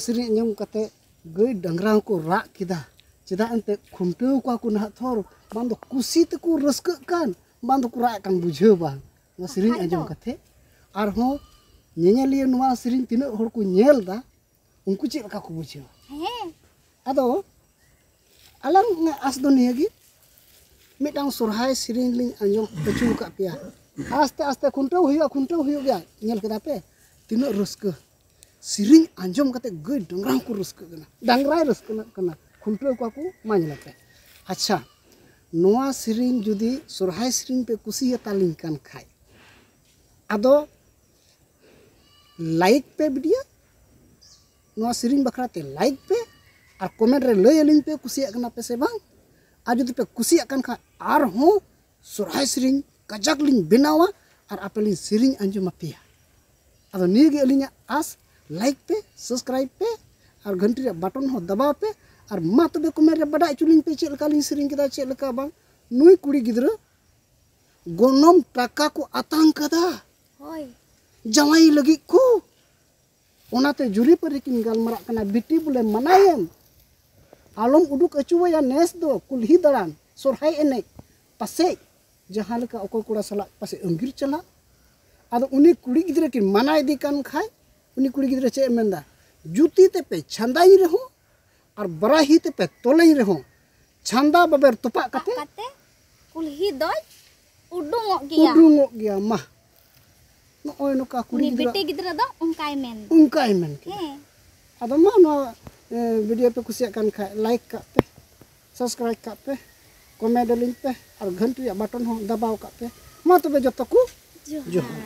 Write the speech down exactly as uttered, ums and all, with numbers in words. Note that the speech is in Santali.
ᱥᱮᱨᱮᱧ ᱟᱸᱡᱚᱢ ᱠᱟᱛᱮ ᱜᱟᱹᱭ ᱰᱟᱝᱨᱟ ᱦᱚᱸᱠᱚ ᱨᱟᱜ ᱠᱮᱫᱟ᱾ ᱪᱮᱫᱟᱜ ᱮᱱᱛᱮ ᱠᱷᱩᱱᱴᱟᱹᱣ ᱠᱚᱣᱟ ᱠᱚ ᱱᱟᱦᱟᱜ ᱛᱷᱚᱨ, ᱵᱟᱝ ᱫᱚ ᱠᱩᱥᱤ ᱛᱮᱠᱚ ᱨᱟᱹᱥᱠᱟᱹᱜ ᱠᱟᱱ, ᱵᱟᱝ ᱫᱚᱠᱚ ᱨᱟᱜ ᱮᱫ ᱠᱟᱱ, ᱵᱩᱡᱷᱟᱹᱣ ᱵᱟᱝ᱾ ᱱᱚᱣᱟ ᱥᱮᱨᱮᱧ ᱵᱟᱠᱷᱟᱡ ᱟᱸᱡᱚᱢ ᱫᱚ᱾ ᱠᱟᱛᱮ ᱟᱨᱦᱚᱸ ᱧᱮᱧᱮᱞᱤᱭᱟᱹ ᱱᱚᱣᱟ ᱥᱮᱨᱮᱧ ᱛᱤᱱᱟᱹᱜ ᱦᱚᱲ ᱠᱚ ᱧᱮᱞ ᱮᱫᱟ, ᱩᱱᱠᱩ ᱪᱮᱫ ᱞᱮᱠᱟ ᱠᱚ ᱵᱩᱡᱷᱟᱹᱣᱟ? ᱦᱮᱸ᱾ ᱟᱫᱚ ᱟᱞᱟᱝ ᱟᱥ ᱫᱚ ᱱᱤᱭᱟᱹ ᱜᱮ, ᱢᱤᱫᱴᱟᱝ ᱥᱚᱨᱦᱟᱭ ᱥᱮᱨᱮᱧ ᱞᱤᱧ ᱟᱸᱡᱚᱢ ᱦᱚᱪᱚ ᱟᱠᱟᱫ ᱯᱮᱭᱟ᱾ ᱟᱥᱛᱮ ᱟᱥᱛᱮ ᱠᱷᱩᱱᱴᱟᱹᱣ ᱦᱩᱭᱩᱜᱼᱟ, ᱠᱷᱩᱱᱴᱟᱹᱣ ᱦᱩᱭᱩᱜ ᱜᱮᱭᱟ᱾ ᱧᱮᱞ ᱠᱮᱫᱟ ᱯᱮ ᱛᱤᱱᱟᱹᱜ ᱨᱟᱹᱥᱠᱟᱹ? ᱥᱮᱨᱮᱧ ᱟᱸᱡᱚᱢ ᱠᱟᱛᱮ ᱜᱟᱹᱭ ᱰᱟᱝᱨᱟ ᱦᱚᱸᱠᱚ ᱨᱟᱹᱥᱠᱟᱹᱜ ᱠᱟᱱᱟ, ᱰᱟᱝᱨᱟᱭ ᱨᱟᱹᱥᱠᱟᱹᱜ ᱠᱟᱱᱟ, ᱠᱷᱩᱱᱴᱟᱹᱣ ᱠᱚᱣᱟ ᱠᱚ᱾ ᱢᱟ ᱧᱮᱞ ᱯᱮ᱾ ᱟᱪᱪᱷᱟ, ᱱᱚᱣᱟ ᱥᱮᱨᱮᱧ ᱡᱩᱫᱤ ᱥᱚᱨᱦᱟᱭ ᱥᱮᱨᱮᱧ ᱯᱮ ᱠᱩᱥᱤᱭᱟᱛᱟ ᱞᱤᱧ ᱠᱟᱱ ᱠᱷᱟᱡ, ᱟᱫᱚ ᱞᱟᱭᱤᱠ ᱯᱮ ᱵᱷᱤᱰᱤᱭᱳ, ᱱᱚᱣᱟ ᱥᱮᱨᱮᱧ ᱵᱟᱠᱷᱨᱟ ᱛᱮ ᱞᱟᱭᱤᱠ ᱯᱮ ᱟᱨ ᱠᱚᱢᱮᱱᱴ ᱨᱮ ᱞᱟᱹᱭ ᱟᱹᱞᱤᱧ ᱯᱮ ᱠᱩᱥᱤᱭᱟᱜ ᱠᱟᱱᱟ ᱯᱮ ᱥᱮ ᱵᱟᱝ᱾ ᱟᱨ ᱡᱩᱫᱤ ᱯᱮ ᱠᱩᱥᱤᱭᱟᱜ ᱠᱟᱱ ᱠᱷᱟᱱ ᱟᱨᱦᱚᱸ ᱥᱚᱨᱦᱟᱭ ᱥᱮᱨᱮᱧ ᱠᱟᱡᱟᱠ ᱞᱤᱧ ᱵᱮᱱᱟᱣᱟ ᱟᱨ ᱟᱯᱮ ᱞᱤᱧ ᱥᱮᱨᱮᱧ ᱟᱸᱡᱚᱢ ᱟᱯᱮᱭᱟ᱾ ᱟᱫᱚ ᱱᱤᱭᱟᱹ ᱜᱮ ᱟᱹᱞᱤᱧᱟᱜ ᱟᱥ, ᱞᱟᱭᱤᱠ ᱯᱮ, ᱥᱟᱵᱥᱠᱨᱟᱭᱤᱵ ᱯᱮ ᱟᱨ ᱜᱷᱟᱱᱴᱤ ᱨᱮᱭᱟᱜ ᱵᱟᱴᱚᱱ ᱦᱚᱸ ᱫᱟᱵᱟᱣ ᱯᱮ᱾ ᱟᱨ ᱢᱟ ᱛᱚᱵᱮ ᱠᱚᱢᱮᱱᱴ ᱨᱮ ᱵᱟᱰᱟᱭ ᱦᱚᱪᱚ ᱞᱤᱧ ᱯᱮ ᱪᱮᱫ ᱞᱮᱠᱟ ᱞᱤᱧ ᱥᱮᱨᱮᱧ ᱠᱮᱫᱟ, ᱪᱮᱫ ᱞᱮᱠᱟ ᱵᱟᱝ᱾ ᱱᱩᱭ ᱠᱩᱲᱤ ᱜᱤᱫᱽᱨᱟᱹ ᱜᱚᱱᱚᱝ ᱴᱟᱠᱟ ᱠᱚ ᱟᱛᱟᱝ ᱠᱟᱫᱟ ᱦᱳᱭ᱾ ᱡᱟᱶᱟᱭ ᱞᱟᱹᱜᱤᱫ ᱠᱚ᱾ ᱚᱱᱟᱛᱮ ᱡᱩᱨᱤᱯᱟᱹᱨᱤ ᱠᱤᱱ ᱜᱟᱞᱢᱟᱨᱟᱜ ᱠᱟᱱᱟ, ᱵᱤᱴᱤ ᱵᱚᱞᱮ ᱢᱟᱱᱟᱭᱮᱢ, ᱟᱞᱚᱢ ᱩᱰᱩᱠ ᱦᱚᱪᱚᱣᱟᱭᱟ ᱱᱮᱥ ᱫᱚ ᱠᱩᱞᱦᱤ ᱫᱟᱬᱟᱱ, ᱥᱚᱨᱦᱟᱭ ᱮᱱᱮᱡ, ᱯᱟᱥᱮᱡ ᱡᱟᱦᱟᱸ ᱞᱮᱠᱟ ᱚᱠᱚᱭ ᱠᱚᱲᱟ ᱥᱟᱞᱟᱜ ᱯᱟᱥᱮᱡ ᱟᱺᱜᱤᱨ ᱪᱟᱞᱟᱜ᱾ ᱟᱫᱚ ᱩᱱᱤ ᱠᱩᱲᱤ ᱜᱤᱫᱽᱨᱟᱹ ᱠᱤᱱ ᱢᱟᱱᱟ ᱤᱫᱤ ᱠᱟᱱ ᱠᱷᱟᱡ, ᱩᱱᱤ ᱠᱩᱲᱤ ᱜᱤᱫᱽᱨᱟᱹ ᱪᱮᱫ ᱮ ᱢᱮᱱᱫᱟ? ᱡᱩᱛᱤ ᱛᱮᱯᱮ ᱪᱷᱟᱸᱫᱟᱧ ᱨᱮᱦᱚᱸ ᱟᱨ ᱵᱟᱨᱟᱦᱤ ᱛᱮᱯᱮ ᱛᱚᱞᱟᱹᱧ ᱨᱮᱦᱚᱸ, ᱪᱷᱟᱸᱫᱟ ᱵᱟᱵᱮᱨ ᱛᱚᱯᱟᱜ ᱠᱟᱛᱮ ᱠᱟᱛᱮ ᱠᱩᱞᱦᱤ ᱫᱚᱭ ᱩᱰᱩᱝᱚᱜ ᱜᱮᱭᱟ᱾ ᱩᱰᱩᱝᱚᱜ ᱜᱮᱭᱟ᱾ ᱢᱟ, ᱱᱚᱜᱼᱚᱭ ᱱᱚᱝᱠᱟ ᱠᱩᱲᱤ ᱩᱱᱤ ᱜᱤᱫᱽᱨᱟᱹ ᱵᱤᱴᱤ ᱜᱤᱫᱽᱨᱟᱹ ᱫᱚ ᱚᱱᱠᱟᱭ ᱢᱮᱱ᱾ ᱚᱱᱠᱟᱭ ᱢᱮᱱ ᱠᱮᱫᱟ᱾ ᱦᱮᱸ᱾ ᱟᱫᱚ ᱢᱟ, ᱱᱚᱣᱟ ᱵᱷᱤᱰᱤᱭᱳ ᱯᱮ ᱠᱩᱥᱤᱭᱟᱜ ᱠᱟᱱ ᱠᱷᱟᱡ ᱞᱟᱭᱤᱠ ᱠᱟᱜ ᱯᱮ, ᱥᱟᱵᱥᱠᱨᱟᱭᱤᱵ ᱠᱟᱜ ᱯᱮ, ᱠᱚᱢᱮᱱᱴ ᱟᱹᱞᱤᱧ ᱯᱮ ᱟᱨ ᱜᱷᱟᱱᱴᱤ ᱨᱮᱭᱟᱜ ᱵᱟᱴᱚᱱ ᱦᱚᱸ ᱫᱟᱵᱟᱣ ᱠᱟᱜ ᱯᱮ᱾ ᱢᱟ ᱛᱚᱵᱮ ᱡᱚᱛᱚ ᱠᱚ ᱡᱚᱦᱟᱨ᱾ ᱡᱚᱦᱟᱨ᱾